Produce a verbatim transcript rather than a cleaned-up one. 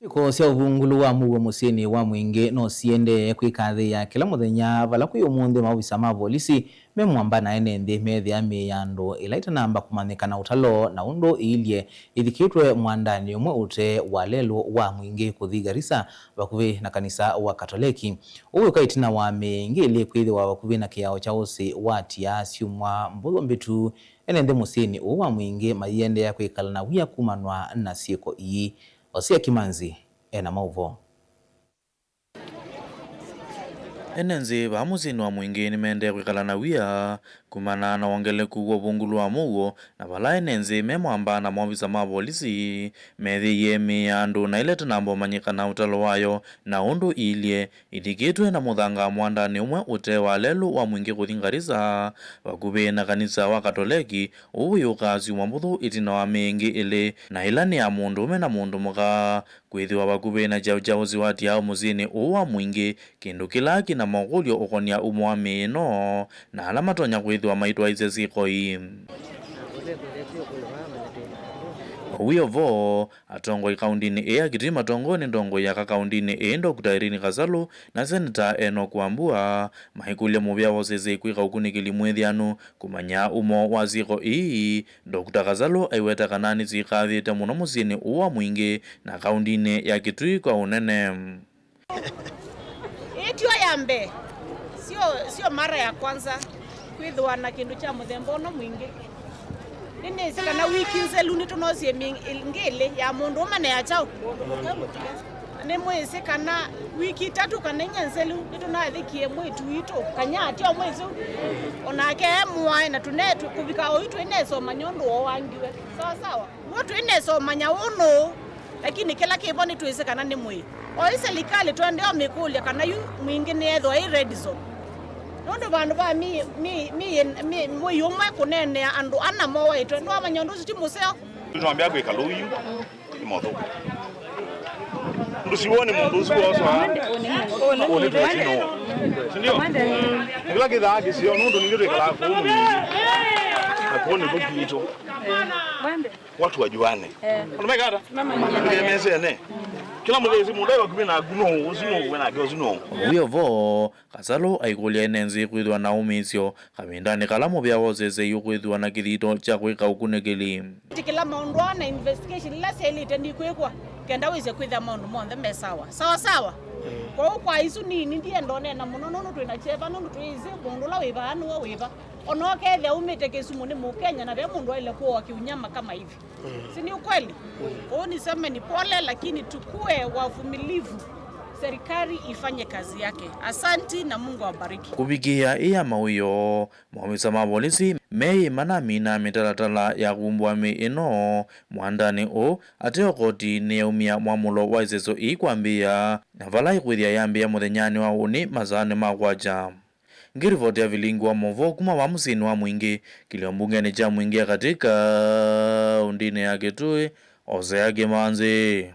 Iko sya ũvungũlu wa mũuo mũsyĩnĩ wa Mwingĩ no siendee kwĩkathĩĩa kĩla mũthenya, vala kwĩ ũmũnthĩ maovisa ma volisi me mwamba na ene nthĩ meethĩa mĩĩ ya andũ ĩla ĩtanamba kũmanyĩka na ũtalo na ũndũ ĩilye ĩthikĩtwe mwandanĩ ũmwe ũte wa lelũ wa Mwingĩ kũthi Garissa, vakuvĩ na kanisa wa Katoleki. Ũu wĩũka ĩtina wa mĩĩ ĩngĩ ĩlĩ kwĩthĩwa vakuvĩ na kĩao kya ũsĩ wa Tiaa syumwa mbũthũ mbĩtu. Ene nthĩ mũsyĩnĩ ũũ wa Mwingĩ mayĩendeea kwĩkala na wia kumanwa na syĩko ii. Osia Kimanzi ena maũvoo. Ene nthĩ vaa mũsyĩnĩ wa Mwingĩ nĩmaendee kwĩkala na wia kumana na wongeleku wa ũvungũlu wa mũuo, na vala ene nthĩ me mwamba na maovisa ma volisi methĩie mĩĩ ya andũ na ĩla ĩtanamba ũmanyĩka na ũtalo wayo na ũndũ ĩilye, ĩthikĩtwe na mũthanga mwandanĩ ũmwe ũte wa lelũ wa Mwingĩ kũthi Garissa, vakuvĩ na kanisa wa Katoleki, ũu wĩũkaa syumwa mbũthũ ĩtina wa mĩĩ ĩngĩ ĩlĩ, na ĩla nĩ ya mũndũũme na mũndũ mũka. Kwĩthĩwa vakuvĩ na kyaũ kya ũsĩ wa Tiaa mũsyĩnĩ ũũ wa Mwingĩ, kĩndũ kĩla kĩna makũlyo ũkonia umo wa mĩĩ ĩno na ala matonya kwĩthĩwa maitwaĩĩsya syĩko ii. O wĩ o vo, atongoi kaũndĩnĩ ĩĩ ya Kitui matongoew'e nĩ ndongoi ya aka kaũndĩnĩ ĩĩ, Doctor Irene Kasalu, na Seneta Enock Wambua maikũlya mũvĩa wa ũseseĩ kwĩka ũkunĩkĩli mwĩthĩanu kũmanya umo wa syĩko ii. Doctor Kasalu aiweta kana nĩsyĩkathĩte mũno mũsyĩnĩ ũũ wa Mwingĩ na kaũndĩnĩ ya Kitui kwa ũnene. Ĩĩ tyo ya mbee, sio, sio mara ya kwanza kwĩthĩwa na kĩndũ kya mũthemba ũno Mwingĩ. Nĩnĩsĩ kana wiki nzelu nĩtũnosie mĩĩ ĩngĩ ĩlĩ, ya mũndũũme na ya kyaũ. Nĩmwĩsĩ kana wiki itatũ kana inya nzelu nĩtũnathĩkie mwĩĩtu witũ Kanyati, o mwĩsĩ, o nake e mũae, na tũne-, tũ-, kũvika oyu twĩnesomanya ũndũ wooangiwe. Sawa sawa. W'o twĩnesomanya ũũ nũũ, lakini kĩla kĩvo nĩtwĩsĩ kana nĩ mwĩĩ. Oyu silikalĩ tũendee ũmĩkũlya kana yu Mwingĩ nĩethĩwa e red zone. Nũndũ vandũ va mi-, mi-, mi-, mi-, mwĩĩ ũmwe kũneenea andũ ana moaĩtwe, nĩwamanya ũndũ ũsu ti mũseo? Twambĩa kwĩka lũu yu nĩ mothũku. Ndũsiwone mũndũ ũsu wosa. Ũnĩtwe sino. Sindio? Kĩla kĩthaa kĩsio nũndũ ningĩ twĩkalaa kũu Mwingĩ. Na kũu nĩ thũku itũ. Watu wajuane. Andũ maikata? Ndũkemesene. Kĩla mũthĩ si mũndũ e vakuvĩ naku no ũsu no we nake ũsu no. Wĩ o vo, Kasalu aikũlya ene nzĩ kwĩthĩwa na ũmĩĩsyo kavindanĩ kala mũvĩa wa ũseseĩ ũkwĩthĩwa na kĩthito kya kwĩka ũkunĩkĩli. Tĩkĩla maũndũ aa na investigation ila syaĩlĩte nikwĩkwa kenda wĩse kwĩthĩa maũndũ monthe me sawa. Sawa sawa? Kwoou kwa isu nini ndienda ũneena mũno nũndũ twĩ na kyeva nũndũ twĩsĩ mũndũ ũla wĩ vaa nĩwe wĩ va. Ona ũkethĩa umĩte Kisumu nĩ Mũkenya na ve mũndũ waĩle kũoa kĩunyama kama hivi. Si ni ukweli? Kwoou niseme ni pole, lakini tukue wavumilivu. Serikali ifanye kazi yake. Asanti na Mungu awabariki. Kũvikĩĩa ĩya mawĩoo, maovisa ma volisi meĩ manamina mĩtalatala ya kumbũa mĩĩ ĩno mwandanĩ ũũ, ateo koti nĩyaumya mwamũlo wa ĩseso ii kwambĩĩa, na vala ĩkwĩthĩa yambĩĩa mũthenyanĩ wa ũnĩ masaanĩ ma kwakya. Ngĩrivoti ya vilingi wa maũvoo kuma vaa mũsyĩnĩ wa Mwingĩ, kĩlio mbungenĩ kya Mwingĩ ya katĩ kaũndĩnĩ ya Kitui, Hosea Kimanzi.